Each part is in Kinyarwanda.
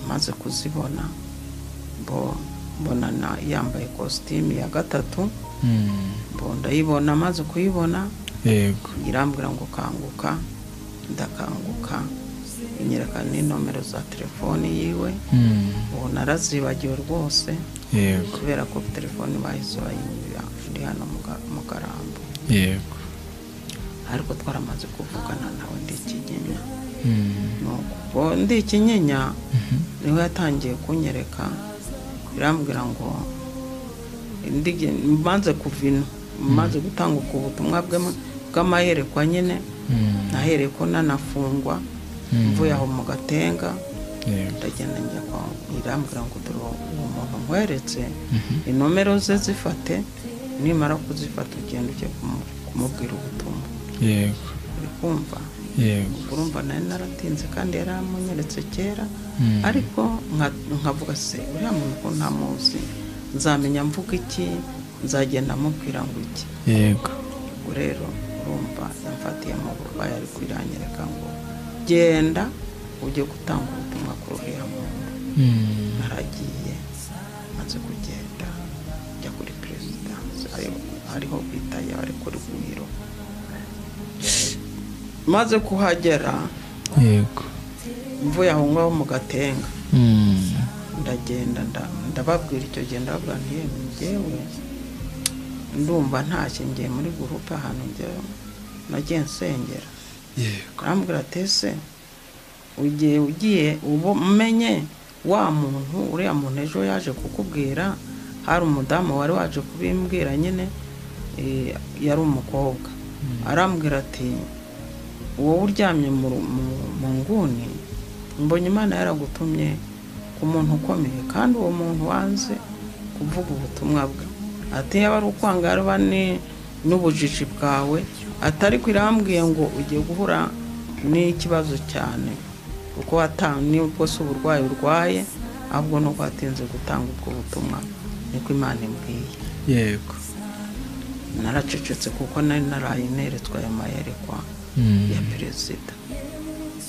Maze kuzibona mbona yambaye kositimu ya gatatu. Ndayibona, maze kuyibona yego irambwira ngo kanguka. Ndakanguka, inyereka n'inomero za telefoni yiwe. Ubu narazibagiwe rwose yego, kubera ko telefoni bahise bayinyiba ndi hano mu Karambo. Yego, ariko twaramaze kuvugana nawe ndi Kinyinya. Nuko ndi Kinyinya niho yatangiye kunyereka, irambwira ngo mbanze kuva ino, maze gutanga ubwo butumwa bw'amayerekwa nyine. Nahereye ko nanafungwa, mvuye aho mu Gatenga ndagenda njya kwa, irambwira ngo dore uwo muntu nkweretse, inomero ze zifate, nimara kuzifata ugenda ujye kumubwira ubutumwa. Yego, uri kumva? Yego. Urumva nari naratinze kandi yaramunyeretse kera, ariko nkavuga se uriya muntu ko ntamuzi, nzamenya mvuga iki, nzagenda amubwira ngo iki. Yego. Ubwo rero urumva yamfatiye mu burwayi, ariko iranyereka ngo genda ujye gutanga ubutumwa kuri uriya muntu. Naragiye, maze kugenda njya kuri perezidansi, ariho bita ari kuri Rugwiro. Maze kuhagera yego, mvuye aho ngaho mu Gatenga, ndagenda ndababwira icyo gihe, ndababwira nti yemwe njyewe ndumva ntashye, ngiye muri gurupe ahantu njyewe nagiye nsengera. Yego. Arambwira ati ese ugiye ugiye ubu umenye wa muntu, uriya muntu ejo yaje kukubwira, hari umudamu wari waje kubimbwira nyine, yari umukobwa. Arambwira ati wowe uryamye mu nguni, mbonye Imana yaragutumye ku muntu ukomeye, kandi uwo muntu wanze kuvuga ubutumwa bwe, ati yaba ari ukwanga yaba n'ubujiji bwawe, atari irambwiye ngo ugiye guhura n'ikibazo cyane, kuko nubwo si uburwayi urwaye, ahubwo nuko watinze gutanga ubwo butumwa, niko Imana imbwiye. Yego. Naracecetse kuko nari naraye neretswe ayo mayerekwa ya perezida.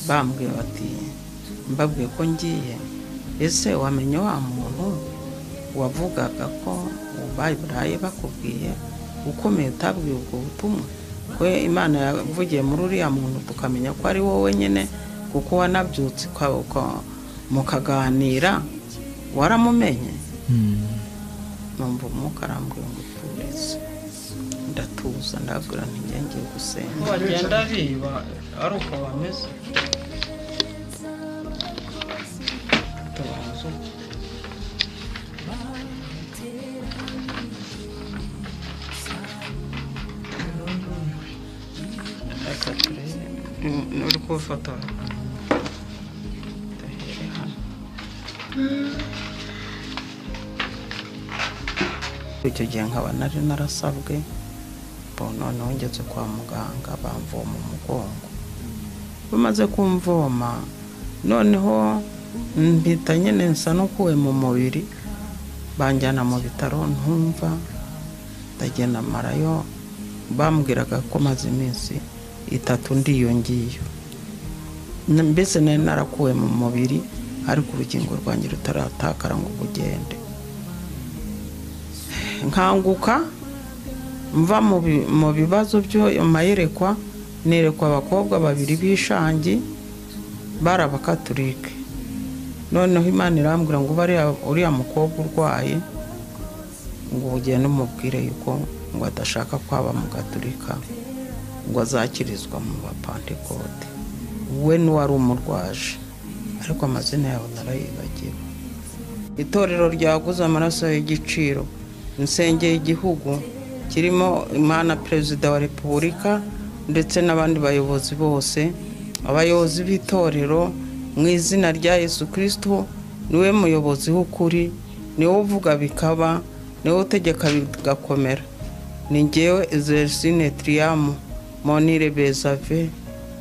Bambwiye bati, mbabwiye ko ngiye, ese wamenye wa muntu wavugaga ko baraye bakubwiye ukomeye utabwiye ubwo butumwa, ko Imana yavugiye muri uriya muntu tukamenya ko ari wowe nyine, kuko wanabyutse mukaganira, waramumenye? Numva umwuka arambwira ngo turize. Ndatuza, ndabwira nti njye ngiye gusenga. Bagenda biba ari uko bameze. Tubanze. Reka turebe. Uri kufotora. Duhere hano. Icyo gihe nkaba nari narasabwe, noneho ngeze kwa muganga bamvoma umugongo. Bamaze kumvoma, noneho mpita nyine nsa n'ukuwe mu mubiri, banjyana mu bitaro ntumva, ndagenda marayo, bambwiraga ko maze iminsi itatu ndiyo ngiyo. Mbese nari narakuwe mu mubiri, ariko urugingo rwanjye rutaratakara ngo bugende. Nkanguka mva mu bibazo byo mayerekwa, nerekwa abakobwa babiri b'ishangi bari abakaturike. Noneho Imana irambwira ngo uriya mukobwa urwaye ngo ugende umubwire yuko ngo adashaka kwaba mu gaturika, ngo azakirizwa mu bapantekote. We n'uwari umurwaje, ariko amazina yabo narayibagiwe. Itorero ryaguze amaraso y'igiciro, insengero y'igihugu kirimo Imana Perezida wa Repubulika ndetse n'abandi bayobozi bose, abayobozi b'itorero mu izina rya Yesu Kristo, niwe muyobozi w'ukuri, niwe uvuga bikaba, niwe utegeka bigakomera. Ni njyewe Exercine Triamu Monire Bezave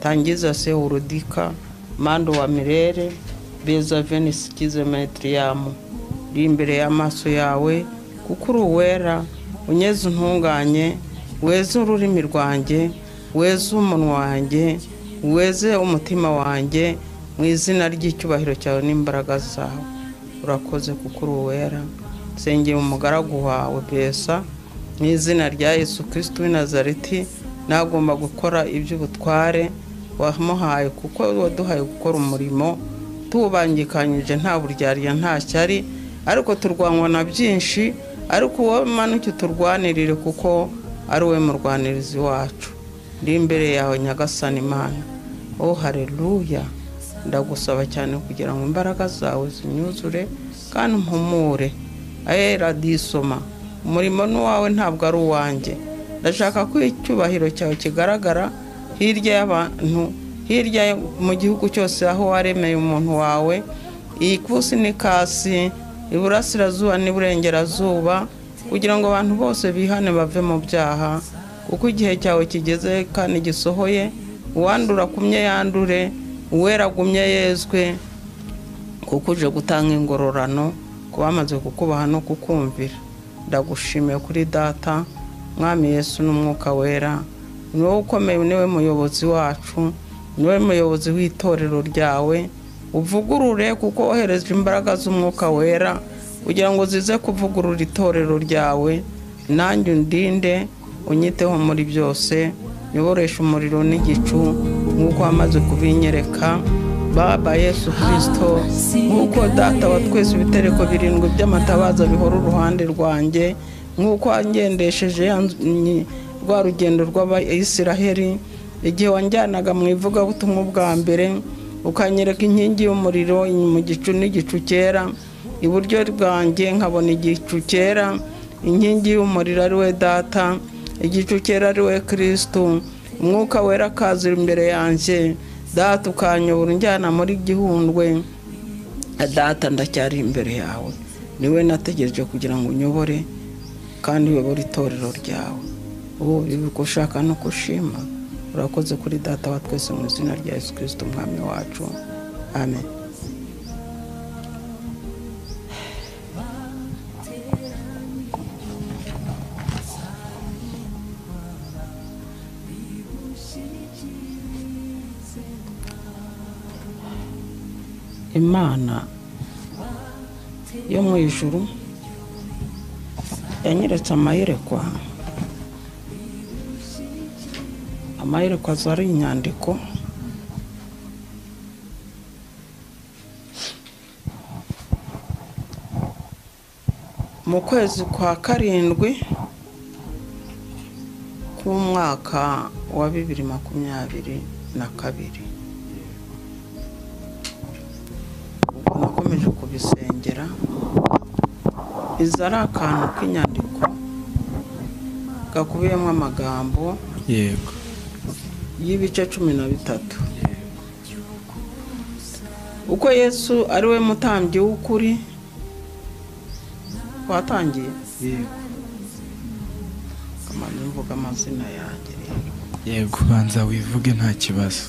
Tangiza se Urudika Mando wa Mirere Bezave nisikize Triamu, uri imbere y'amaso yawe kuko uri uwera, unyeze untunganye, weze ururimi rwanjye, weze umunwa wanjye, weze umutima wanjye, Mu izina ry'icyubahiro cyawe n'imbaraga zawe, urakoze kuko uri uwera. Nsengeye umugaragu wawe Besa mu izina rya Yesu Kristo w'i Nazareti, nagomba gukora iby'ubutware wamuhaye, kuko waduhaye gukora umurimo tuwubangikanyije, nta buryarya nta shyari, ariko turwanwa na byinshi, ariko wowe manuke turwanirire kuko ari we murwanirizi wacu. Ndi imbere yawe Nyagasani Imana, oh haleluya, ndagusaba cyane kugira ngo imbaraga zawe zinyuzure kandi mpumure. Era disoma, umurimo ni uwawe ntabwo ari uwanjye. Ndashaka ko icyubahiro cyawe kigaragara hirya y'abantu, hirya mu gihugu cyose aho waremeye umuntu wawe, ikusi n'ikasi, iburasirazuba n'iburengerazuba, kugira ngo abantu bose bihane bave mu byaha, kuko igihe cyawe kigeze kandi gisohoye. Uwandura kumye yandure, uwera agumye yezwe, kuko uje gutanga ingororano ku bamaze kukubaha no kukumvira. Ndagushimiye kuri Data, Mwami Yesu n'Umwuka Wera. Ni wowe ukomeye, niwe muyobozi wacu, niwe muyobozi w'itorero ryawe. Uvugurure kuko wohereje imbaraga z'Umwuka Wera kugira ngo zize kuvugurura itorero ryawe. Nanjye undinde, unyiteho muri byose, nyoboreshe umuriro n'igicu nk'uko wamaze kubinyereka. Baba Yesu Kristo, nk'uko Data wa twese ibitereko birindwi by'amatabaza bihora uruhande rwanjye, nk'uko wangendesheje rwa rugendo rw'Abayisiraheli igihe wanjyanaga mu ivugabutumwa bwa mbere, ukanyereka inkingi y'umuriro mu gicu n'igicu cyera, iburyo bwanjye nkabona igicu cyera, inkingi y'umuriro ari we Data, igicu cyera ari we Kristo, Umwuka Wera akazira imbere yanjye. Data ukanyobora unjyana muri gihundwe. Data ndacyari imbere yawe, niwe nategereje kugira ngo unyobore kandi uyobore itorero ryawe. Ubu bibuka ushaka no kushima. Urakoze kuri Data wa twese mu izina rya Yesu Kristo Umwami wacu, amen. Imana yo mu ijuru yanyeretse amayerekwa. Amayerekwa ari inyandiko mu kwezi kwa karindwi k'umwaka wa 2022. Ubwo nakomeje kubisengera, iza ari akantu k'inyandiko gakubiyemo amagambo yego y'ibice 13. Uko Yesu ari we mutambyi w'ukuri watangiye. Yego, kamanzi mvuga amazina yanjye rero. Yego, banza wivuge nta kibazo.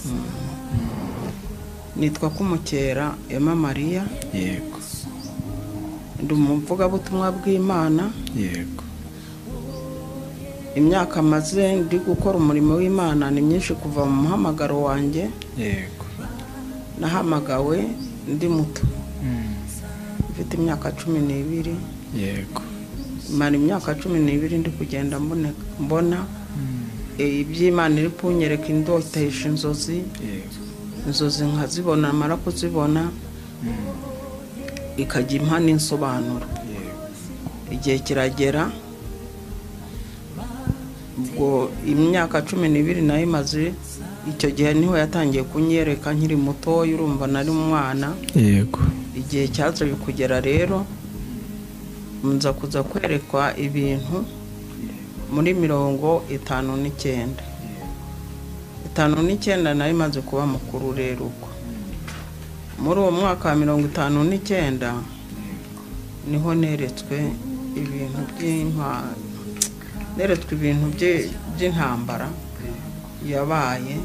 Nitwa Kumukera Emma Maria. Yego, ndi umuvugabutumwa bw'Imana. Yego, imyaka maze ndi gukora umurimo w'Imana ni myinshi kuva mu muhamagaro wanjye. Yego, nahamagawe ndi muto, mfite imyaka 12. Yego, mara imyaka 12 ndi kugenda mbona iby'Imana iri kunyereka, indotesha inzozi. Yego, inzozi nkazibona, mara kuzibona ikajya impa n'insobanuro. Igihe kiragera, ubwo imyaka 12 nayo imaze, icyo gihe niho yatangiye kunyereka nkiri mutoya, urumva nari umwana. Yego, igihe cyaje kugera rero nza kuza kwerekwa ibintu muri 59. 59 nayo imaze kuba mukuru rero. Ubwo muri uwo mwaka wa 59 niho neretswe ibintu neretswe ibintu by'intambara yabaye.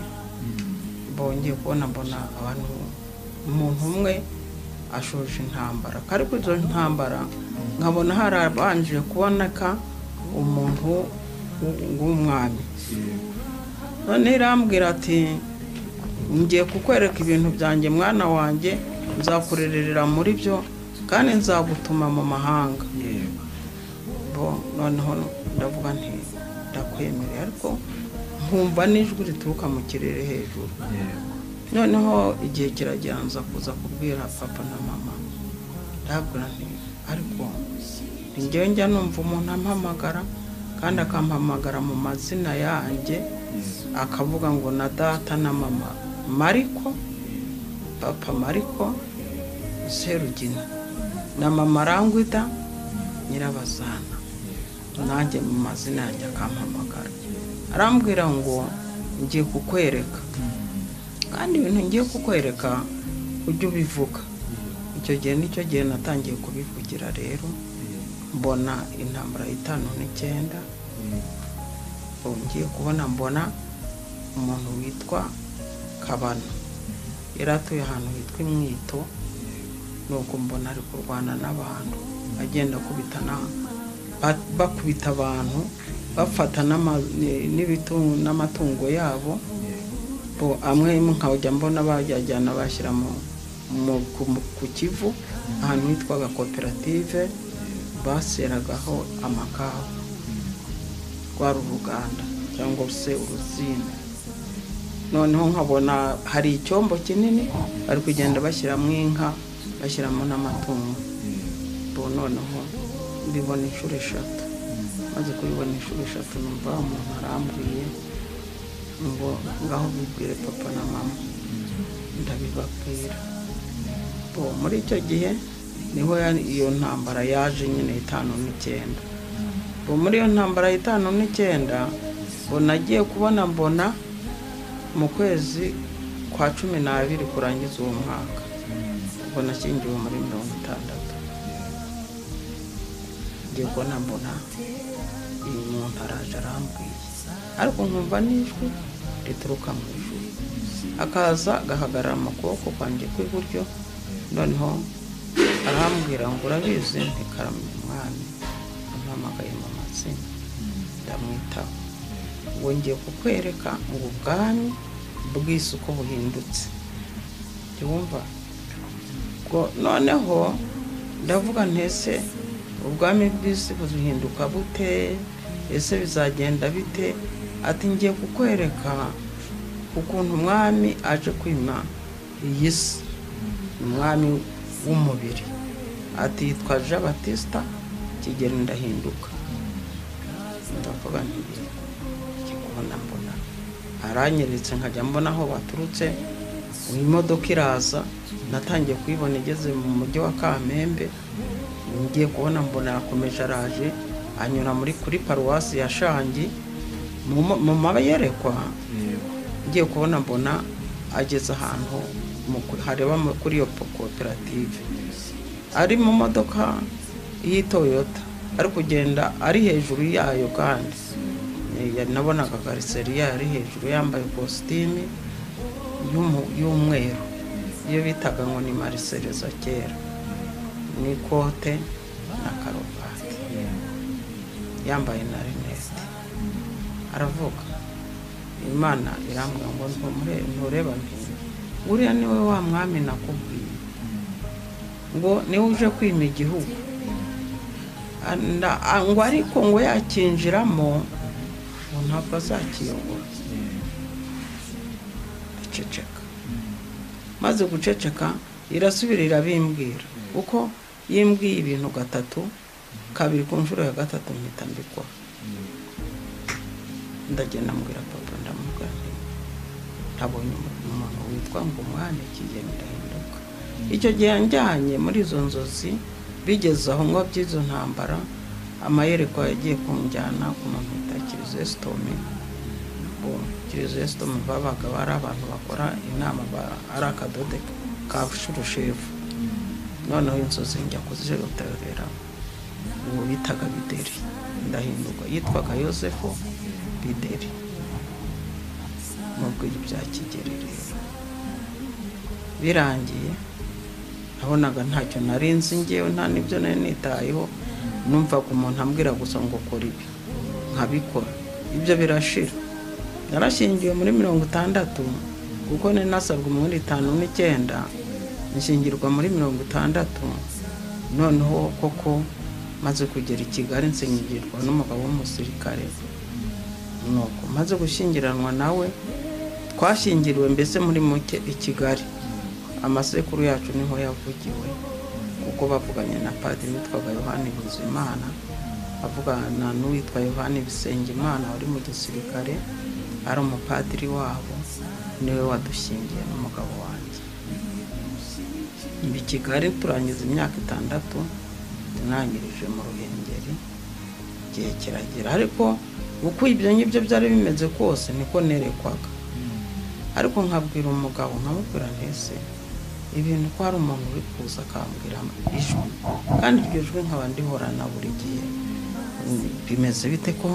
Bongeye kubona mbona abantu, umuntu umwe ashoje intambara, ariko izo ntambara nkabona harabanje kuboneka umuntu w'umwami. None irambwira ati Ngiye kukwereka ibintu byanjye mwana wanjye, nzakurerera muri byo kandi nzagutuma mu mahanga. Bo noneho ndavuga nti ndakwemereye, ariko nkumva n'ijwi rituruka mu kirere hejuru. Noneho igihe kiragera nza kuza kubwira papa na mama, ndabwira nti ariko njyewe njya numva umuntu ampamagara kandi akampamagara mu mazina yanjye, akavuga ngo na data na mama Mariko, papa Mariko Serugina na mama Rangwida Nyirabazana, nanjye mu mazina yanjye akampamagara, arambwira ngo ngiye kukwereka, kandi ibintu ngiye kukwereka ujye ubivuga. Icyo gihe nicyo gihe natangiye kubivugira. Rero mbona intambara 59, ngiye kubona mbona umuntu witwa Kabano, yari atuye ahantu hitwa Imwito. Nuko mbona ari kurwana n'abantu, agenda bakubita abantu, bafata n'amatungo yabo. Amwe nkajya mbona bajyana bashyira ku Kivu, ahantu hitwaga koperative baseragaho amakawa, rwari uruganda cyangwa se uruzina. Noneho nkabona hari icyombo kinini bari kugenda bashyiramo inka, bashyiramo n'amatungo. Noneho mbibona inshuro 3. Maze kubibona inshuro 3 numva umuntu arambwiye ngo ngaho bibwire papa na mama, ndabibabwira. Bo muri icyo gihe niho iyo ntambara yaje nyine 59. Bo muri iyo ntambara 59 bo nagiye kubona mbona mu kwezi kwa 12 kurangiza uwo mwaka, ubwo nashyingiwe muri 60. Ngiye kubona mbona uyu muntu araje arambwiye, ariko nkumva n'ijwi rituruka mu ijuru, akaza agahagarara mu kuboko kwanjye kw'iburyo. Noneho arambwira ngo urabizi ntikarame umwami ampamagaye mu mazina, ndamwitaho, ngo ngiye kukwereka ngo ubwami bw'isi uko buhindutse. Ntiwumva? Noneho ndavuga ntese ubwami bw'isi buhinduka bute? Ese bizagenda bite? Ati ngiye kukwereka ukuntu umwami aje kwima iyi si, umwami w'umubiri. Ati yitwa Jean Batista Kigeli Ndahinduka. Ndavuga nti ngiye kubona mbona aranyeretse, nkajya mbona aho baturutse. Imodoka iraza, natangiye kuyibona igeze mu mujyi wa Kamembe. Ngiye kubona mbona yakomeje araje, anyura muri kuri paruwasi ya Shangi mu mayerekwa. Ngiye kubona mbona ageze ahantu hareba kuri iyo koperative, ari mu modoka y'Toyota, ari kugenda ari hejuru yayo, kandi nabonaga kariseriya ari hejuru, yambaye kositimi y'umweru iyo bitaga ngo ni marisereza kera, n'ikote na karuvati, yambaye na rinete. Aravuga, Imana irambwira ngo ntureba nti uriya niwe wa mwami nakubwiye ngo niwe uje kwima igihugu, ngo ariko ngo yakinjiramo ngo ntabwo azakiyobora. Ndaceceka. Maze guceceka irasubira irabimbwira, uko yimbwiye ibintu 3, kabiri ku nshuro ya 3 mpita mbikora. Ndagenda mbwira papa, ndamubwira nti ntabonye umuntu witwa ngo umwami Kigeli Ndahinduka. Icyo gihe yanjyanye muri izo nzozi, bigeze aho ngo by'izo ntambara, amayerekwa yagiye kunjyana ku muntu wita Kirisesitome. Kirisesitome babaga bari abantu bakora inama, ari akadode ka shurushefu. Noneho inzozi njya kuzijotorera uwo bitaga Bideri Ndahinduka, yitwaga Yosefu Bideri. Mubwira ibya Kigeli rero birangiye, nabonaga ntacyo nari nzi ngewe, nta n'ibyo nari nitayeho, numvaga umuntu ambwira gusa ngo kora ibi nkabikora, ibyo birashira. Narashyingiwe muri 60, Kuko nari nasabwe muri 59, nshyingirwa muri 60. Noneho koko maze kugera i Kigali nshyingirwa n'umugabo w'umusirikare. Nuko maze gushyingiranwa nawe, twashyingiriwe mbese muri muke i Kigali. Amasekuru yacu niho yavugiwe, kuko bavuganye na padiri witwaga Yohani Bizimana, avugana n'uwitwa Yohani Bisengimana wari mu gisirikare, ari umupadiri wabo, niwe wadushyingiye n'umugabo wanjye. I Kigali turangiza imyaka 6, tunangirije mu Ruhengeri. Igihe kiragera, ariko uko ibyo ngibyo byari bimeze kose niko nerekwaga. Ariko nkabwira umugabo, nkamubwira ntese ibintu ko hari umuntu uri kuza akambwira ijwi, kandi iryo jwi nkaba ndihorana buri gihe, bimeze bite ko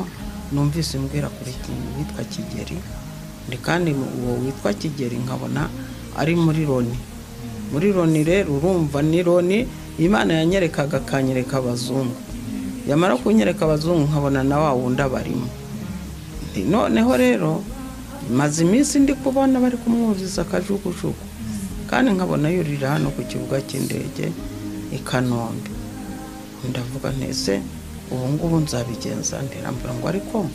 numvise mbwira kuri witwa Kigeri, kandi uwo witwa Kigeri nkabona ari muri Loni. Muri Loni rero urumva ni Loni Imana yanyerekaga, akanyereka abazungu, yamara kunyereka abazungu nkabona na wa wundi abarimo. Noneho rero maze iminsi ndi kubona bari kumwuzuza akajugujugu, kandi nkabona yurira hano ku kibuga cy'indege i Kanombe. Ndavuga ntese ubu ngubu nzabigenza ntirambura ngo ariko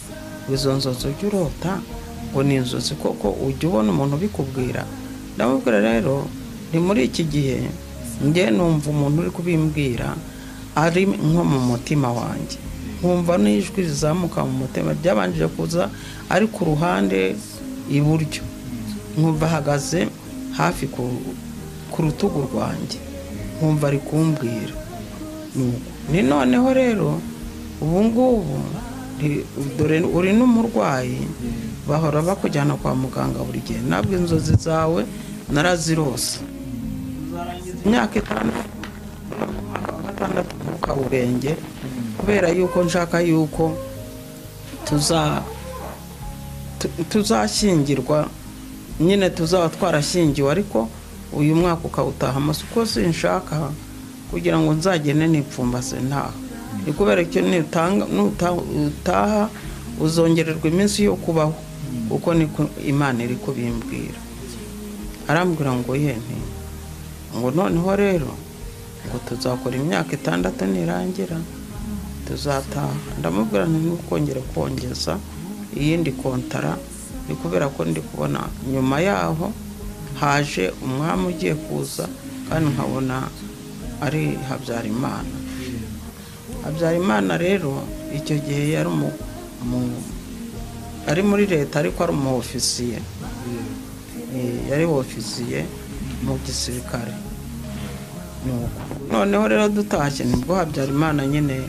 izo nzozi ujya urota ngo ni inzozi koko, ujya ubona umuntu ubikubwira? Ndamubwira rero ni muri iki gihe njye numva umuntu uri kubimbwira ari nko mu mutima wanjye, nkumva n'ijwi rizamuka mu mutima, ryabanjije kuza ari ku ruhande iburyo, nkumva ahagaze hafi ku rutugu rwanjye, nkumva ari kumbwira. Ni noneho rero ubu ngubu dore uri n'umurwayi, bahora bakujyana kwa muganga buri gihe, nabwo inzozi zawe narazirose. Imyaka 5 mu Kaburenge, kubera yuko nshaka yuko tuzashyingirwa nyine, tuzaba twarashyingiwe, ariko uyu mwaka ukawutahamo, kuko sinshaka kugira ngo nzagende nipfumbase ntaha. Ni kubera icyo nutaha uzongererwa iminsi yo kubaho, kuko niko Imana iri kubimbwira. Arambwira ngo ye nti ngo noneho rero ngo tuzakora imyaka 6 nirangira tuzataha. Ndamubwira nti ntukongere kongeza iyindi kontara, ni kubera ko ndi kubona nyuma yaho haje umwami ugiye kuza, kandi nkabona ari Habyarimana. Habyarimana rero icyo gihe yari ari muri leta, ariko ari umu ofisiye, yari ofisiye mu gisirikare. Noneho rero dutashye nibwo Habyarimana nyine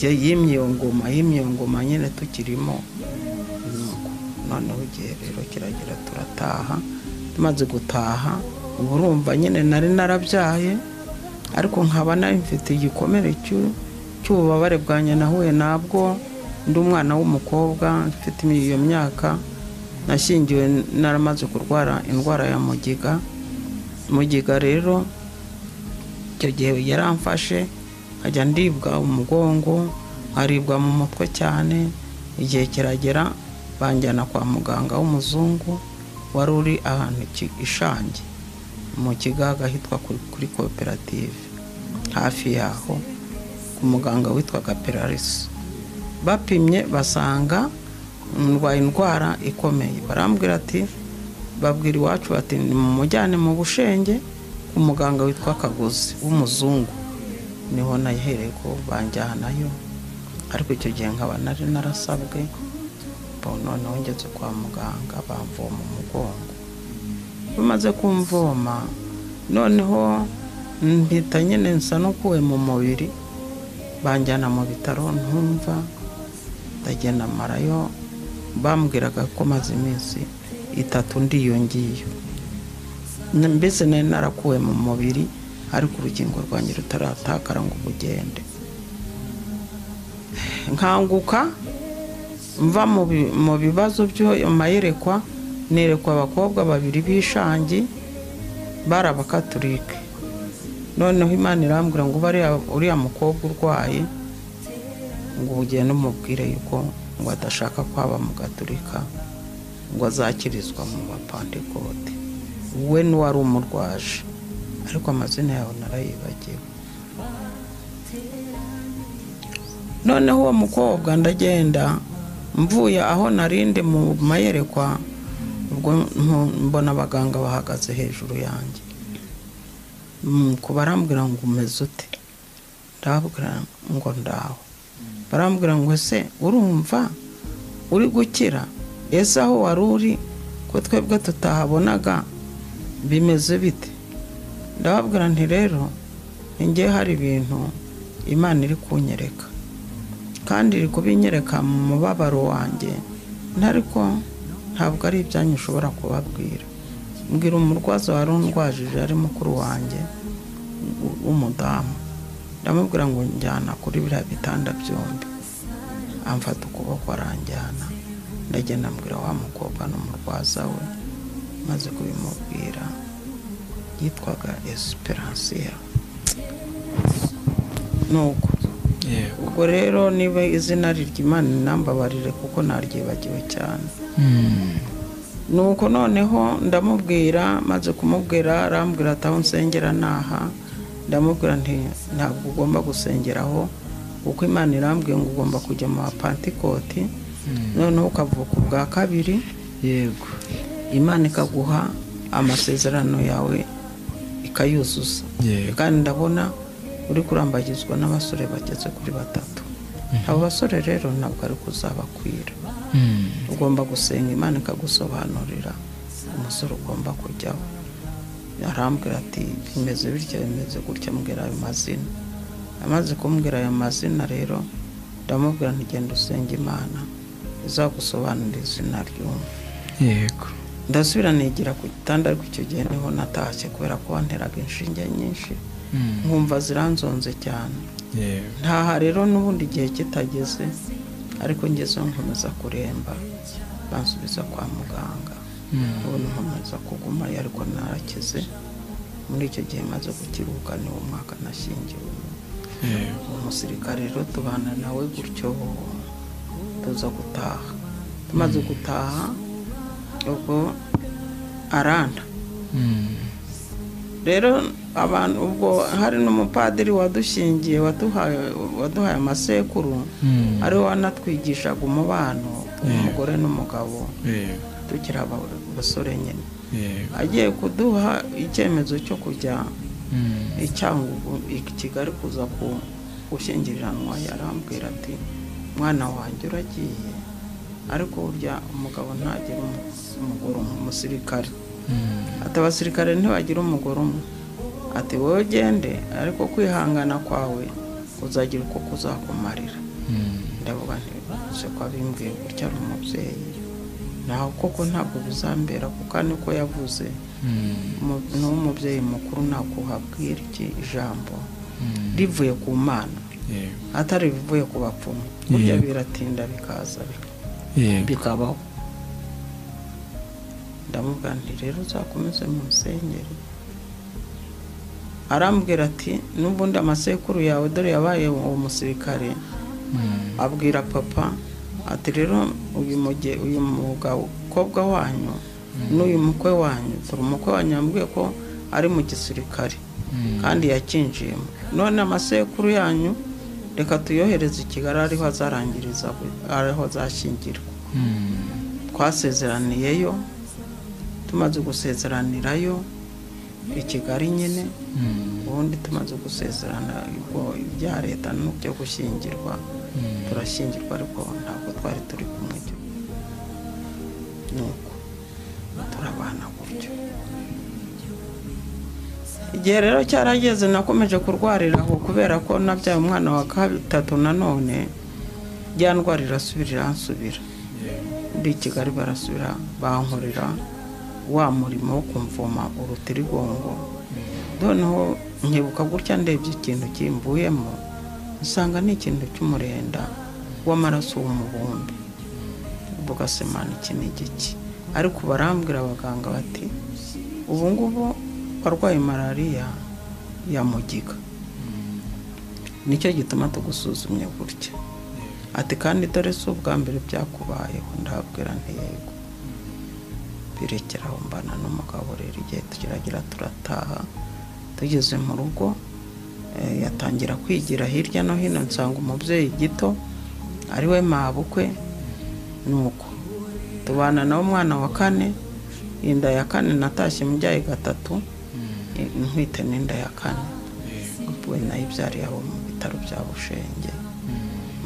yimye iyo ngoma nyine tukirimo. Noneho igihe rero kiragera turataha. Tumaze gutaha ubu urumva nyine nari narabyaye, ariko nkaba nari mfite igikomere cy'ububabare bwanjye nahuye nabwo ndi umwana w'umukobwa mfite iyo myaka. Nashyingiwe naramaze kurwara indwara ya mugiga. Mugiga rero icyo gihe yaramfashe, nkajya ndibwa umugongo, nkaribwa mu mutwe cyane. Igihe kiragera banjyana kwa muganga w'umuzungu wari uri ahantu Ishangi mu Kigaga hitwa kuri koperative, hafi yaho, ku muganga witwaga Perarisi. Bapimye basanga ndwaye indwara ikomeye, barambwira ati, babwira iwacu bati nimumujyane mu Bushenge ku muganga witwa Kagozi w'umuzungu. Niho nahereye ko banjyanayo, ariko icyo gihe nkaba nari narasabwe. Noneho ngeze kwa muganga bamvoma umugongo. Bamaze kumvoma noneho mpita nyine nsa n'ukuwe mu mubiri, banjyana mu bitaro ntumva, ndagenda marayo. Bambwiraga ko maze iminsi 3 ndiyo ngiyo, mbese nari narakuwe mu mubiri, ariko urugingo rwanjye rutaratakara ngo bugende. Nkanguka mva mu bibazo byo mayerekwa, nerekwa abakobwa babiri b'Ishangi bari abakatolike. Noneho Imana irambwira ngo uriya mukobwa urwaye ngo ugende umubwire yuko ngo adashaka kwaba mu gatolika, ngo azakirizwa mu Bapantekote, we n'uwari umurwaje, ariko amazina yawe narayibagiwe. Noneho uwo mukobwa ndagenda mvuye aho narinde mu mayerekwa, ubwo mbona abaganga bahagaze hejuru yanjye, barambwira ngo umeze ute? Ndababwira ngo ndaho. Barambwira ngo ese urumva uri gukira? Ese aho wari uri ko twebwe tutahabonaga bimeze bite? Ndababwira nti rero njye hari ibintu Imana iri kunyereka, kandi iri kubinyereka mu mubabaro wanjye, ariko ntabwo ari ibyanyu ushobora kubabwira. Mbwira umurwaza wari undwajije ari mukuru wanjye w'umudamu, ndamubwira ngo njyana kuri biriya bitanda byombi. Amfata ukuboko aranjyana, ndagenda mbwira wa mukobwa n'umurwaza we. Maze kubimubwira, yitwaga Esperansiya. Nuko ubwo rero niba izina ry'Imana nambabarire kuko naryibagiwe cyane. Nuko noneho ndamubwira, maze kumubwira arambwira ati aho nsengera naha. Ndamubwira nti ntabwo ugomba gusengeraho, kuko Imana irambwiye ngo ugomba kujya mu Bapantekoti, noneho ukavuka ubwa kabiri. Yego. Imana ikaguha amasezerano yawe ikayuzuza. Kandi ndabona uri kurambagizwa n'abasore bageze kuri 3. Abo basore rero ntabwo ari kuzabakwira. Ugomba gusenga Imana ikagusobanurira umusore ugomba kujyaho. Arambwira ati bimeze bityo bimeze gutya, mbwira ayo mazina. Amaze kumbwira ayo mazina rero ndamubwira nti genda usenge Imana izagusobanurira izina ry'umwe. Yego. Ndasubira nigira ku gitanda, ariko icyo gihe niho natashye kubera ko banteraga inshinge nyinshi, nkumva ziranzonze cyane. Ntaha rero n'ubundi igihe kitageze, ariko ngezeho nkomeza kuremba, bansubiza kwa muganga. Ubu nkomeza kugumayo, ariko narakize. Muri icyo gihe maze gukiruka ni umwaka nashyingiwe. Umusirikare rero tubana nawe gutyo, tuza gutaha. Tumaze gutaha ubwo aranda. Rero abantu ubwo hari n'umupadiri wadushingiye, waduhaye amasekuru, ari we wanatwigishaga umubano umugore n'umugabo tukiri abasore nyine. Agiye kuduha icyemezo cyo kujya i Cyangugu i Kigali kuza gushyingiranwa, yarambwira ati mwana wanjye uragiye, ariko burya umugabo ntagira umugore umwe, umusirikare. Ati abasirikare ntibagira umugore umwe. Ati wowe ugende, ariko kwihangana kwawe kuzagira uko kuzakumarira. Ndavuga nti se ko abimbwiye gutya ari umubyeyi, naho koko ntabwo bizambera, kuko niko yavuze n'umubyeyi mukuru nakuhabwira iki ijambo rivuye ku Mana, atari bivuye ku bapfumu. Burya biratinda bikaza bikabaho. Ndamubwira nti rero uzakomeze mu nsengero. Arambwira ati n'ubundi amasekuru yawe dore yabaye uwo musirikare. Abwira papa ati rero uyu mukobwa wanyu n'uyu mukwe wanyu, dore umukwe wanyu yambwiye ko ari mu gisirikare kandi yakinjiyemo, none amasekuru yanyu reka tuyohereze i Kigali ariho azarangiriza, ariho azashyingirwa. Twasezeraniyeyo, tumaze gusezeranirayo i Kigali nyine, ubundi tumaze gusezerana ubwo ibya leta n'ibyo gushyingirwa turashyingirwa, ariko ntabwo twari turi kumwe. Nuko turabana gutyo. Igihe rero cyarageze nakomeje kurwarira aho, kubera ko nabyaye umwana wa 3 nanone, ya ndwara irasubira iransubira. Ndi i Kigali barasubira bankorera wa murimo wo kumvoma urutirigongo. Noneho nkibuka gutya ndebye ikintu kimvuyemo, nsanga ni ikintu cy'umurenda w'amaraso w'umubumbe. Mvuga se Mana iki ni igiki? Ariko barambwira abaganga bati ubu ngubu warwaye malariya ya mugiga, nicyo gituma tugusuzumye gutya. Ati kandi dore si ubwa mbere byakubayeho. Ndabwira nti yego. Birekeraho mbana n'umugabo rero igihe tukiragira turataha. Tugeze mu rugo yatangira kwigira hirya no hino, nsanga umubyeyi gito ari we mabukwe. Nuko tubana nawe umwana wa kane, inda ya kane natashye mubyaye gatatu, ntwite n'inda ya kane. We nayibyariye aho mu bitaro bya Bushenge.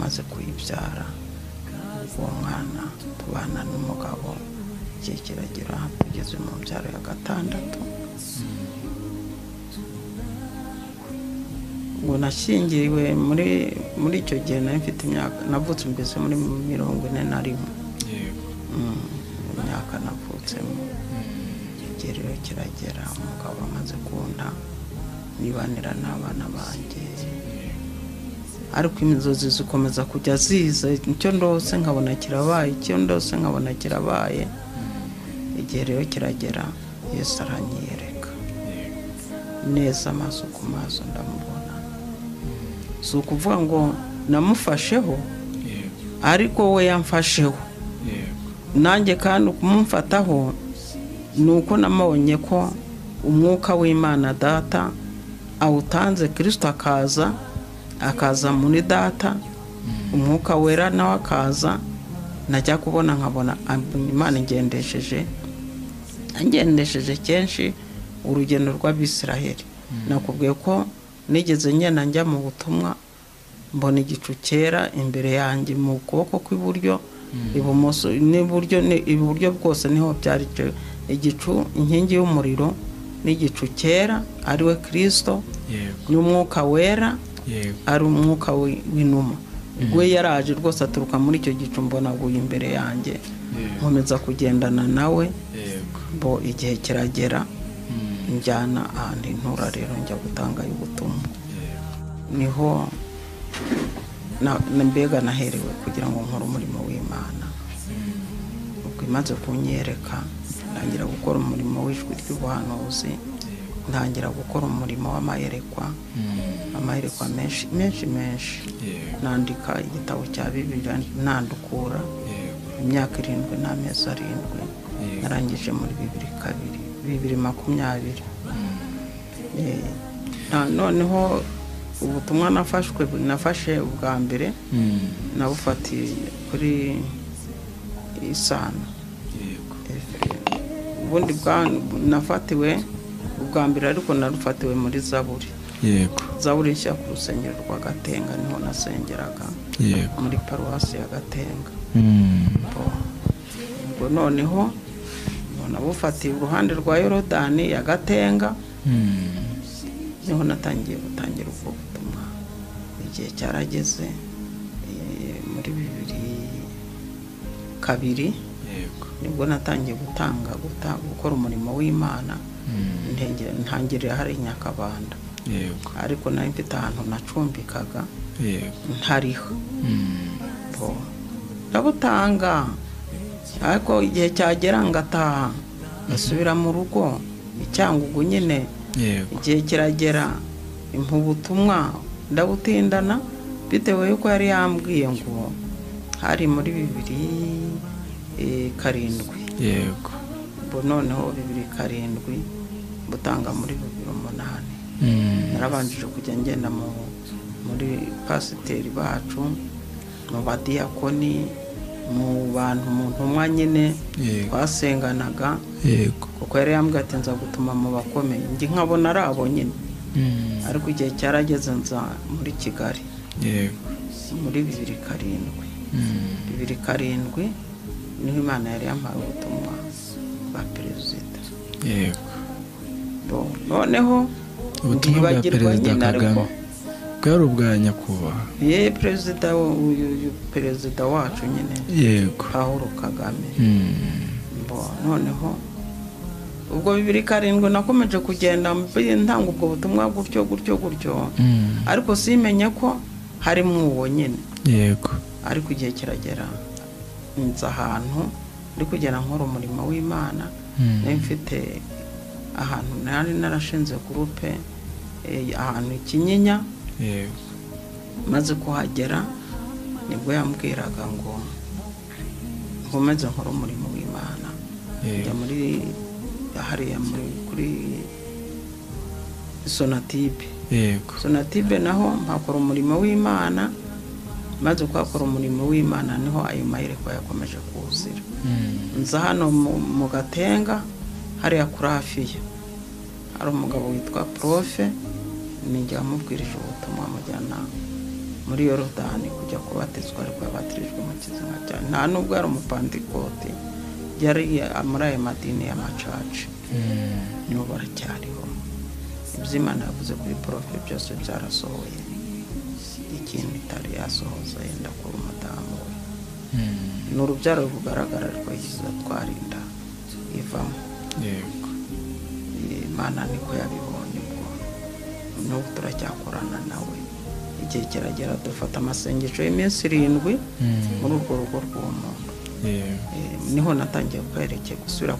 Maze kuyibyara uwo mwana tubana n'umugabo igihe kiragera tugeze mu mbyaro ya gatandatu. Ngo nashyingiriwe muri icyo gihe nari mfite imyaka, navutse mbese muri 41. Imyaka navutsemo. Igihe rero kiragera umugabo amaze kunda nibanira n'abana banjye, ariko inzozi zikomeza kujya ziza, icyo ndose nkabona kirabaye, icyo ndose nkabona kirabaye. Igihe rero kiragera Yesu aranyereka neza amaso ku maso ndamubona. Si ukuvuga ngo namufasheho, ariko we yamfasheho nanjye, kandi kumumfataho ni uko namubonye ko umwuka w'Imana Data awutanze, Kristo akaza muri Data, umwuka wera nawe akaza. Najya kubona nkabona Imana ingendesheje kenshi urugendo rw'Abisiraheli. Nakubwiye ko nigeze ngenda njya mu butumwa, mbona igicu cyera imbere yanjye mu kuboko kw'iburyo, ibumoso n'iburyo, iburyo bwose niho byari igicu, inkingi y'umuriro n'igicu cyera ari we Kristo n'umwuka wera ari umwuka w'inuma. We yaraje rwose aturuka muri icyo gicu, mbona aguye imbere yanjye, nkomeza kugendana nawe. Bo igihe kiragera njyana ahantu intura rero njya gutanga ubutumwa. Niho mbega naherewe kugira ngo nkore umurimo w'Imana. Ubwo imaze kunyereka ntangira gukora umurimo w'ijwi ry'ubuhanuzi, ntangira gukora umurimo w'amayerekwa, amayerekwa menshi menshi menshi. Nandika igitabo cya Bibiliya nandukura imyaka 7 n'amezi 7, narangije muri 2020. Noneho ubutumwa nafashe ubwa mbere nabufatiye kuri Isano. Ubundi nafatiwe ubwa mbere ariko narufatiwe muri Zaburi. Zaburi nshya ku rusengero rwa Gatenga, niho nasengeraga muri paruwasi ya Gatenga. Ubwo noneho nabufatiye uruhande rwa Yorodani ya Gatenga, niho natangiye gutangira ubwo butumwa. Igihe cyarageze muri 2002 nibwo natangiye gukora umurimo w'Imana. Ntangirira hari Nyakabanda, ariko nari mfite ahantu nacumbikaga ntariho. Ndabutanga, ariko igihe cyagera ngataha ngasubira mu rugo icyangugu nyine. Igihe kiragera impubutumwa ndabutindana, bitewe yuko yari yambwiye ngo hari muri 2007. Yego. Bo noneho 2007 butanga muri 2008. Narabanjije kujya ngenda muri pasiteri bacu, mu badiyakoni, mu bantu mu ntumwa nyine twasenganaga. Yego. Kuko yari yambwiye ati nza gutuma mu bakomeye, njye nkabona ari abo nyine. Ariko igihe cyarageze nza muri Kigali. Yego. Muri 2007. 2007 niho Imana yari yampaye ubutumwa bwa perezida. Yego. Noneho ubutumwa bwa perezida Kagame bwari ubwa nyakubahwa. Ye perezida, uyu perezida wacu nyine. Yego. Paul Kagame. Noneho ubwo 2007 nakomeje kugenda ntanga ubwo butumwa gutyo gutyo gutyo, ariko simenye ko harimo uwo nyine. Yego. Ariko igihe kiragera nza ahantu ndi kugera nkora umurimo w'Imana. Nari mfite ahantu nari narashinze groupe ahantu Kinyinya. Yego. Maze kuhagera nibwo yambwiraga ngo nkomeze nkora umurimo w'Imana. Njya muri hariya kuri Sonatibe. Yego. Sonatibe naho mpakora umurimo w'Imana. Maze kwakora umurimo w'Imana niho ayo mayerekwa yakomeje kuzira. Nza hano mu Gatenga hariya kuri Afiya hari umugabo witwa Profe, nijya amubwirije ubutumwa amujyana muri Yorodani kujya kubatizwa, ariko yabatirijwe mu kizinga cyane. Nta nubwo yari umupantikoti, yari muri ayo madini y'amacaci. Nibo baracyariho. Ibyo Imana yavuze kuri Profe byose byarasohoye. Ikintu itari yasohoza yenda kuba umudamu we. Ni urubyaro rugaragara ariko yiza twarinda ivamo. Yego. Imana niko yabibonye ubwo. N'ubu turacyakorana nawe. Igihe kiragera dufata amasengesho y'iminsi 7 muri urwo rugo rw'uwo muntu. Niho natangiye kwerekeye gusubira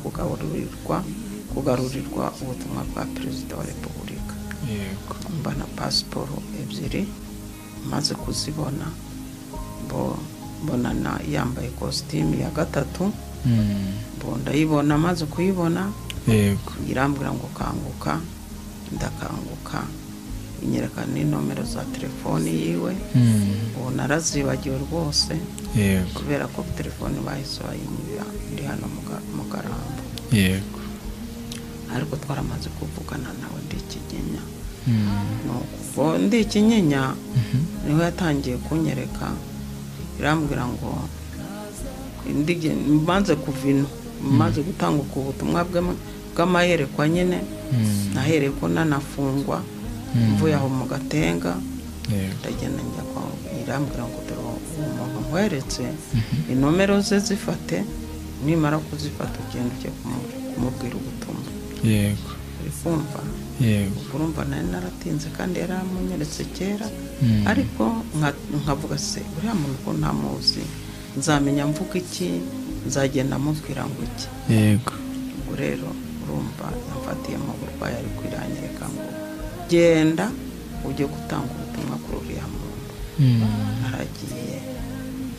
kugarurirwa ubutumwa bwa Perezida wa Repubulika. Yego. Mbona pasiporo 2 maze kuzibona, mbonana yambaye kositimu ya 3. Ndayibona, maze kuyibona. Yego. Irambwira ngo kanguka, ndakanguka, inyereka n'inomero za telefoni yiwe. Ubu narazibagiwe rwose. Yego. Kubera ko telefoni bahise bayinyiba ndi hano mu Karambo. Yego. Ariko twaramaze kuvugana nawe ndi Kinyinya. Nuko ndi Kinyinya niho yatangiye kunyereka, irambwira ngo mbanze kuva ino, maze gutanga ubwo butumwa bw'amayerekwa nyine. Nahereye ko nanafungwa mvuye aho mu Gatenga. Ndagenda njya kwa, irambwira ngo dore uwo muntu nkweretse, inomero ze zifate, nimara kuzifata ugenda ujye kumubwira ubutumwa. Yego. Uri kumva? Yego. Urumva nari naratinze kandi yaramunyeretse kera. Ariko nkavuga se uriya muntu ko ntamuzi, nzamenya mvuga iki, nzagenda mubwira ngo iki. Yego. Ubwo rero urumva yamfatiye mu burwayi, ariko iranyereka ngo genda ujye gutanga ubutumwa kuri uriya muntu. Naragiye,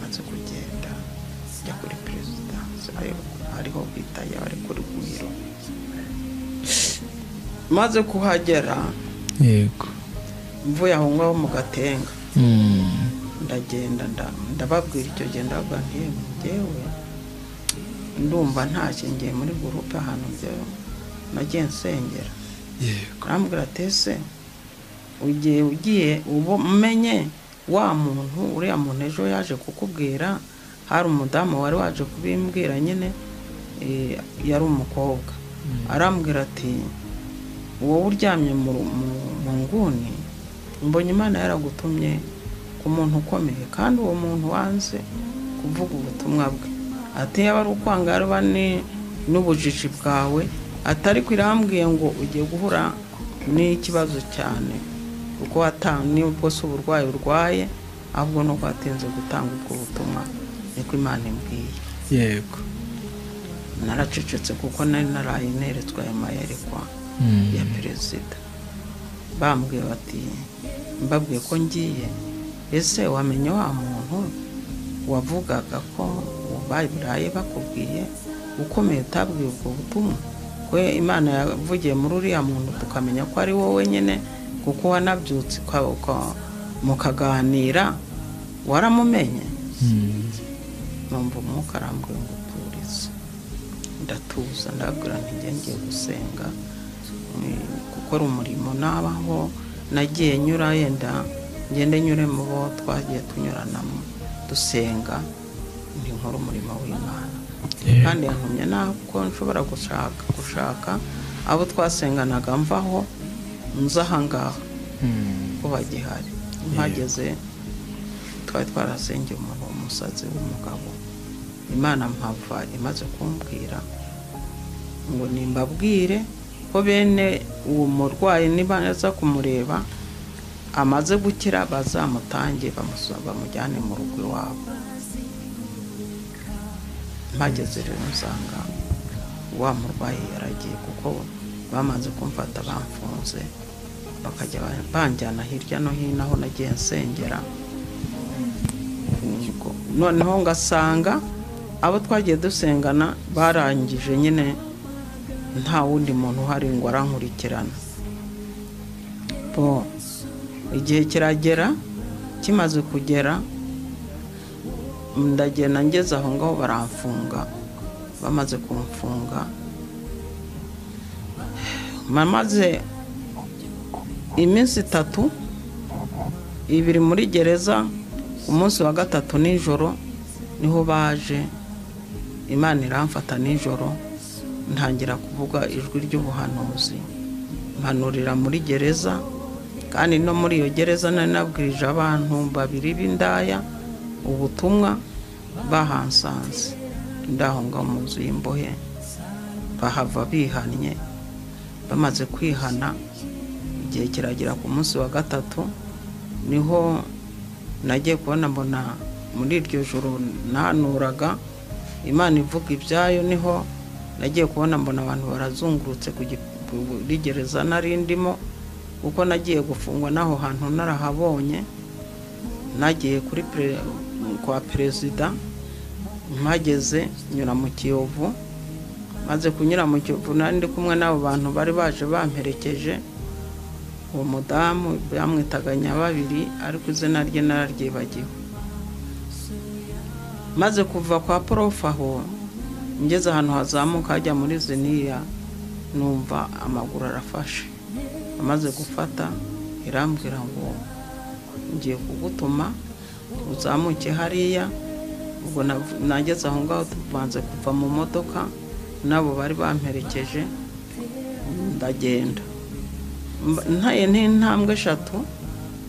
maze kugenda njya kuri perezidansi, ariho bita ari kuri Rugwiro. Maze kuhagera. Yego. Mvuye aho ngaho mu Gatenga. Ndagenda ndababwira icyo gihe, ndababwira nti njyewe ndumva ntashye, ngiye muri gurupe ahantu njyewe nagiye nsengera. Yego. Arambwira ati ese ugiye umenye wa muntu, uriya muntu ejo yaje kukubwira, hari umudamu wari waje kubimbwira nyine, yari umukobwa. Arambwira ati wowe uryamye mu nguni, mbonye Imana yaragutumye ku muntu ukomeye, kandi uwo muntu wanze kuvuga ubutumwa bwe. Ati yaba ari ukwanga yaraba n'ubujiji bwawe, atari irambwiye ngo ugiye guhura n'ikibazo cyane, kuko nubwo si uburwayi urwaye, ahubwo nuko watinze gutanga ubwo butumwa, niko Imana imbwiye. Yego. Naracecetse kuko nari naraye neretswe ayo mayerekwa ya perezida. Bambwiye bati, mbabwiye ko ngiye, ese wamenye wa muntu wavugaga ko bayiburaye bakubwiye ukomeye utabwiye ubwo butumwa, ko Imana yavugiye muri uriya muntu tukamenya ko ari wowe nyine, kuko wanabyutse mukaganira, waramumenye. Numva umwuka arambwiye ngo turize. Ndatuza, ndabwira nti njye ngiye gusenga, gukora umurimo nabaho nagiye nyura, yenda ngende nyure mu bo twagiye tunyuranamo dusenga, ndi nkora umurimo w'Imana. Kandi yantumye nako nshobora gushaka abo twasenganaga mvaho nza ahangaha ko bagihari. Mpageze twari twarasengeye umuntu w'umusazi w'umugabo, Imana mpava imaze kumbwira ngo nimbabwire ko bene uwo murwayi nibaza kumureba amaze gukira bazamutange bamujyane mu rugo iwabo. Mpageze rero nsanga wa murwayi yaragiye, kuko bamaze kumfata bamfunze, bakajya banjyana hirya no hino aho nagiye nsengera. Noneho ngasanga Abo twagiye dusengana barangije nyine, nta wundi muntu uhari ngo arankurikirana. Bo igihe kiragera, kimaze kugera ndagenda, ngeze aho ngaho baramfunga. Bamaze kumfunga, maze iminsi 3, 2 muri gereza. Umunsi wa 3 nijoro niho baje, Imana iramfata nijoro, ntangira kuvuga ijwi ry'ubuhanuzi, mpanurira muri gereza. Kandi no muri iyo gereza nari nabwirije abantu 2 b'indaya ubutumwa, bahansanze ndaho ngaho mu nzu y'imbohe, bahava bihannye. Bamaze kwihana, igihe kiragera ku munsi wa 3 niho nagiye kubona mbona muri iryo joro nahanuraga Imana ivuga ibyayo, niho nagiye kubona mbona abantu barazungurutse kuri gereza nari ndimo, kuko nagiye gufungwa naho hantu narahabonye. Nagiye kuri kwa perezida, mpageze nyura mu Kiyovu. Maze kunyura mu Kiyovu nari ndi kumwe n'abo bantu bari baje bamperekeje. Uwo mudamu bamwitaga Nyababiri, ariko izina rye nararyibagiwe. Maze kuva kwa prof aho, ngeze ahantu hazamuka hajya muri Ziniya, numva amaguru arafashe. Amaze gufata irambwira ngo ngiye kugutuma uzamuke hariya. Ubwo nageze aho ngaho tubanze kuva mu modoka nabo bari bamperekeje, ndagenda ntaye n'intambwe 3,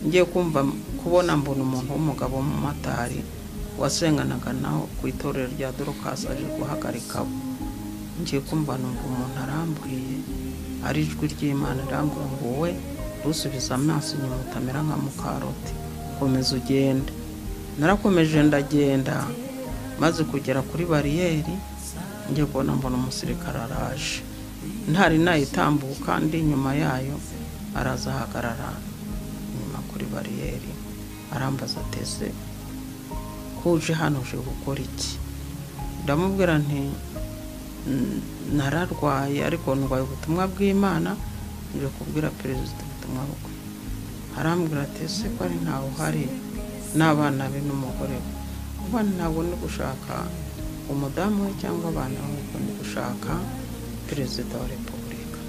ngiye kumva kubona mbona umuntu w'umugabo w'umumotari wasenganaga naho ku itorero rya Dorcas aje guhagarika. Ngiye kumva numva umuntu arambwiye, ari ijwi ry'Imana irambwira ngo wowe rusubiza amaso inyuma utamera nka mukaroti, komeza ugende. Narakomeje ndagenda, maze kugera kuri bariyeri ngiye kubona mbona umusirikare araje, ntari nayitambuka ndi inyuma yayo, araza ahagarara inyuma kuri bariyeri, arambaza atese kuje hano uje gukora iki? Ndamubwira nti nararwaye ariko ndwaye ubutumwa bw'Imana, nje kubwira perezida ubutumwa bwe. Arambwira ati ese ko ari ntawe uhari n'abana be n'umugore we? Kuba ntabwo ndi gushaka umudamu we cyangwa abana be, ahubwo ndi gushaka perezida wa repubulika.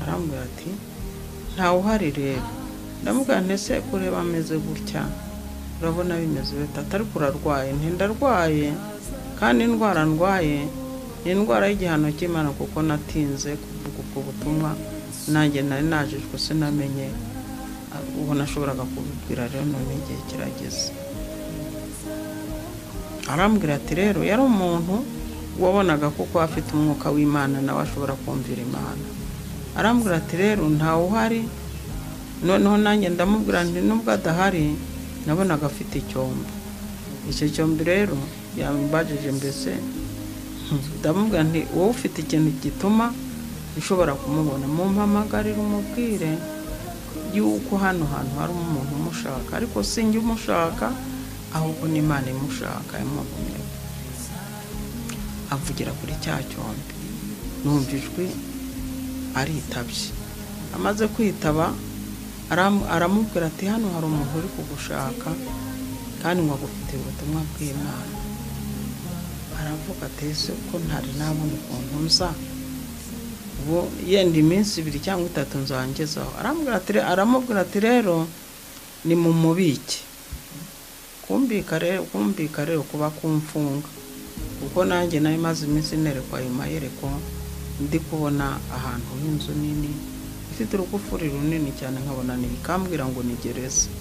Arambwira ati ntawe uhari rero. Ndamubwira nti ese kureba ameze gutya urabona bimeze bite? Ariko urarwaye? Nti ndarwaye, kandi indwara ndwaye ni indwara y'igihano cy'Imana, kuko natinze kuvuga ubwo butumwa, nanjye nari najijwe sinamenye ubu nashoboraga kubibwira, rero none igihe kirageze. Arambwira ati rero yari umuntu wabonaga kuko afite umwuka w'Imana nawe ashobora kumvira Imana. Arambwira ati rero ntawe uhari. Noneho nanjye ndamubwira nti nubwo adahari nabonaga afite icyombo. Icyo cyombo rero yambajije mbese, ndamubwira nti wowe ufite ikintu gituma ushobora kumubona, mumpamagarire umubwire yuko hano hantu hari umuntu umushaka, ariko sinjye umushaka, ahubwo ni Imana imushaka yamuvuye. Avugira kuri cya cyombi, numva ijwi aritabye. Amaze kwitaba aramubwira ati hano hari umuntu uri kugushaka kandi ngo agufitiye ubutumwa bw'Imana. Aravuga ati ese ko ntari nabona ukuntu nza, ubu yenda iminsi 2 cyangwa 3 nzangezaho. Aramubwira ati rero ni mu mubike. Kumbika rero kuba kumfunga, kuko nanjye nari maze iminsi nerekwa ayo mayereko, ndi kubona ahantu h'inzu nini ifite urugufuri runini cyane, nkabona ikambwira ngo ni gereza.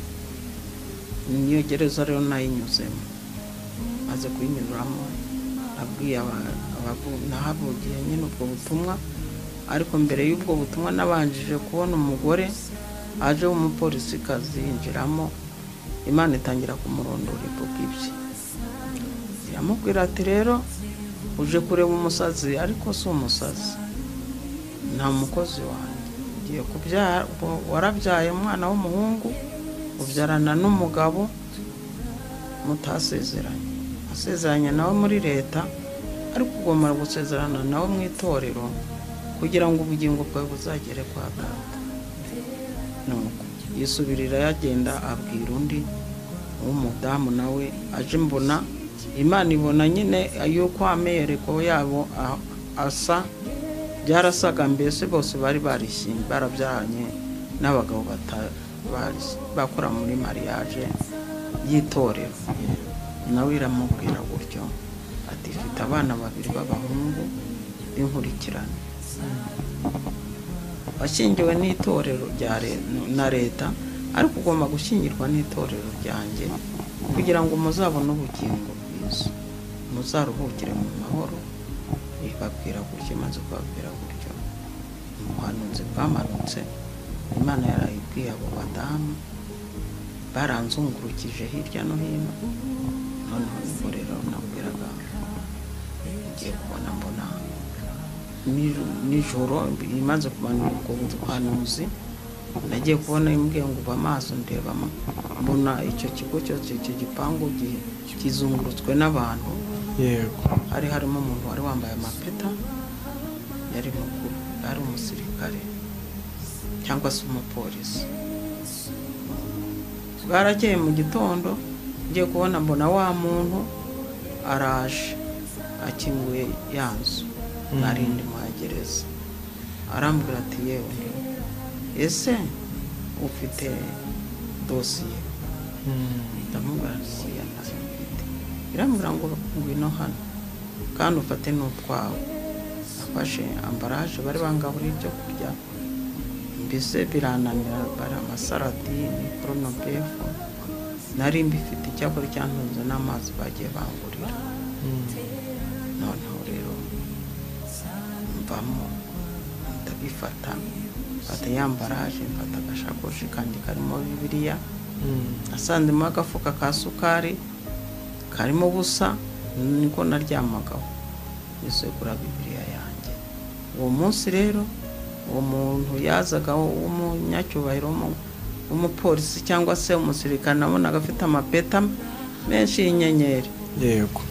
Niyo gereza rero nayinyuzemo, maze kuyinyuramo abwiye nahavugiye nyine ubwo butumwa. Ariko mbere y'ubwo butumwa nabanjije kubona umugore aje w'umupolisikazi yinjiramo, Imana itangira kumurondora ivuga ibye. Iramubwira ati rero uje kureba umusazi, ariko si umusazi, nta mukozi wanjye, ugiye kubyara, warabyaye umwana w'umuhungu, ubyarana n'umugabo mutasezeranye. Asezeranye nawe muri leta, ariko ugomba gusezerana nawe mu itorero kugira ngo ubugingo bwawe buzagere kwa data. Nuko yisubirira yagenda abwira undi w'umudamu, nawe aje mbona Imana ibona nyine yuko amereko yabo asa, byarasaga mbese bose bari barishimye, barabyaranye n'abagabo bakora muri mariage y'itorero. Nawe iramubwira gutyo ati mfite abana babiri b'abahungu b'inkurikirane washyingiwe n'itorero rya na leta, ariko ugomba gushyingirwa n'itorero ryanjye kugira ngo muzabone ubugingo bwiza, muzaruhukire mu mahoro. Ibabwira gutyo, imaze kubabwira gutyo umuhanuzi bwamanutse, Imana yarayibwiye abo badamu baranzungurukije hirya no hino. Noneho nibwo rero nabwiraga ngiye kubona mbona nijoro imaze kumanura ubwo buhanuzi, nagiye kubona imbwiye ngo uba amaso ndeba mbona icyo kigo cyose, icyo gipangu kizungurutswe n'abantu. Yego. Hari harimo umuntu wari wambaye amapeta, yari mukuru, yari umusirikare cyangwa se umupolisi. Bwarakeye mu gitondo ngiye kubona mbona wa muntu araje akinguye ya nzu nari ndi muhagereza, arambwira ati yewe ese ufite dosiye? Ndamubwira nti oya ntayo mfite. Irambwira ngo ngwino hano kandi ufate n'utwawe. Afashe ambaraje bari bangaburiye ibyo kurya, mbese birananira, bari amasaradi koronobefu nari mbifite, icyakora cyantunze n'amazi bagiye bangurira. Noneho rero mvamo ndabifata, mfata ya ambaraje, mfata agashakoshi kanjye karimo Bibiliya, nasanzemo agafuka ka sukari karimo ubusa, niko naryamagaho nisegura Bibiliya yanjye. Uwo munsi rero uwo muntu yazaga w'umunyacyubahiro w'umupolisi cyangwa se umusirikare, nabonaga afite amapeta menshi y'inyenyeri. Yego.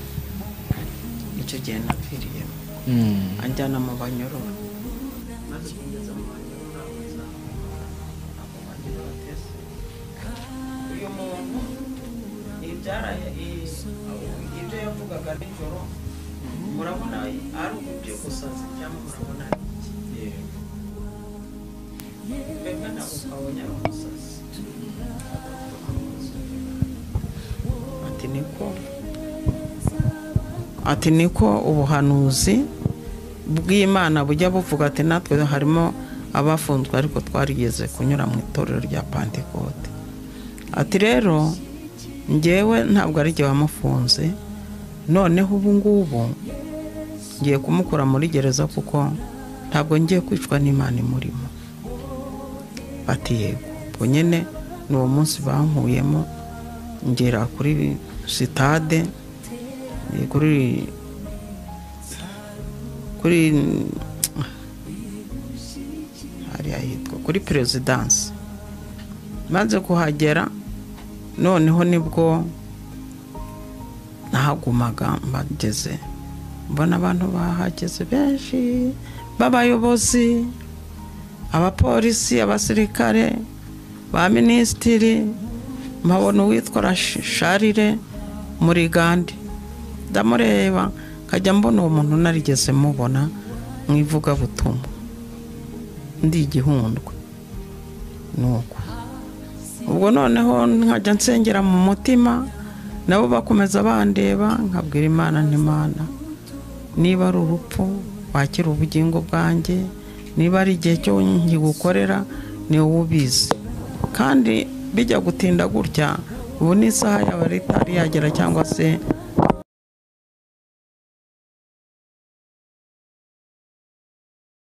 Icyo gihe napfiriyemo, anjyana mu banyororo. Maze kugeza mu banyororo, abaza abo banyororo batese uyu muntu ibyo yavugaga nijoro murabona ari ubusazi cyangwa murabona ari iki? Yego. Twebwe ntabwo twabonye ari umusazi. Ati niko ubuhanuzi bw'Imana bujya buvuga, ati natwe harimo abafunzwe ariko twarigeze kunyura mu itorero rya Pantekote. Ati rero njyewe ntabwo ari jye wamufunze, noneho ubu ngubu ngiye kumukura muri gereza kuko ntabwo ngiye kwicwa n'Imana imurimo. Ati yego. Ubwo nyine ni uwo munsi bankuyemo ngera kuri sitade, kuri kuri hariya hitwa kuri perezidansi. Maze kuhagera noneho nibwo nahagumaga mbageze, mbona abantu bahageze benshi b'abayobozi, abapolisi, abasirikare, ba minisitiri, mpabona uwitwa Sharire Murigande. Ndamureba nkajya mbona uwo muntu narigeze mubona mu ivugabutumwa ndi igihundwe. Nuko ubwo noneho nkajya nsengera mu mutima, nabo bakomeza bandeba, nkabwira Imana nti Mana, niba ari urupfu wakira ubugingo bwanjye, niba ari igihe cyo nkigukorera ni wowe ubizi. Kandi bijya gutinda gutya, ubu n'isaha yaba itari yagera cyangwa se